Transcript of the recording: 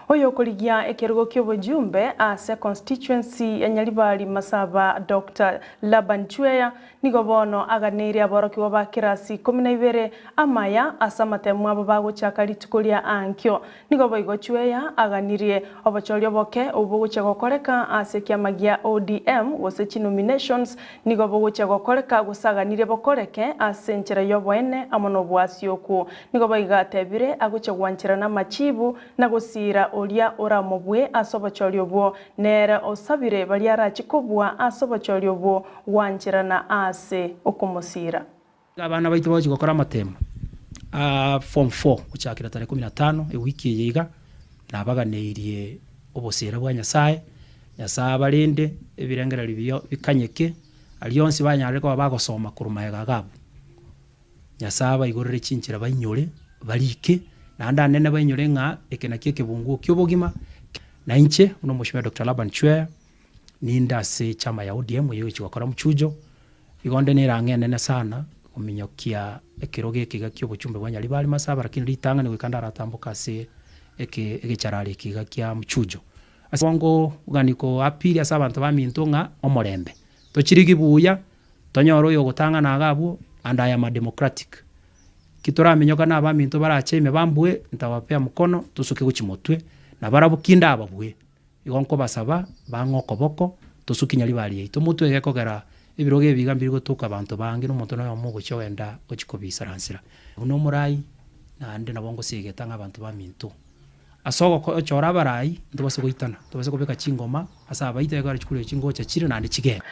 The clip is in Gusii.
Oyokorigia ekerogo ki'obojumbe ase constituency ya Nyaribari Masaba Doctor Laban Chweya nigo bono aganeirie aborokigwa ba kirasi 12 amaya ase amatemu abo bagochaka rituko ria ankio. Nigo boigo Chweya aganirie obochori oboke obwo bogochia gokoreka ase ekiama gia ODM gose chinominations nigo bogochia gokoreka gose aganirie bokoreke ase enchera y'oboene amo noboasioku. Nigo boigo atebire agochia gwancherana amachibu na gosiira oria oramobue ase obochori obwo, nere osabire baria arachie kobua ase obochori obwo gwancherana aase okomosiira. Abana baito bagochia gokora amatemo a form four gochakera tarehe 15 ewiki eye iga, nabaganeirie obosera bwa Nyasaye, Nyasaye abarende, ebirengererio biria bikanyeke, aria onsi banyarire koba bagosoma korwa magega iga abwo. Nyasae abaigorere chinchera bainyore, barike, naende anene bainyore ng'a eke nakio ekebunguo ki'obogima. Na inche, buna Omosubati Doctor Laban Chweya, ninde ase echama ya ODM eyio egochia gokora omochujo, igo onde nerang'o enene sana kominyokia ekerogo eke iga kia obochumbe bwa Nyaribari Masaba, lakini ritang'ani goika ndaratamboka ase eke egecharari eke iga kia mchujo. Ase bongo gani koapili ase abanto baminto ng'a omorembe, tochirigi buya, Tonyore oyogotang'ana iga abwo, and I am a democratic. Ki toraminyoka na abaminto barache ime bambue, ntawapea mkono, tosuke gochia motwe, na barabwo ki ndababue? Igo nkobasaba, bang'e okoboko, tosuki nyaribari yaito motwe egekogera ebirogo ebi iga mbiri gotoka abanto bange na omonto noyomo ogochia ogenda gochia kobisaransera. Buna omorai, naende nabo ngosegeta ng'a abanto baminto, ase ogochora abarai, ntobase goitana, ntobase kobeka chingoma ase abaito ekero chikura echi ngocha chire naende chigende.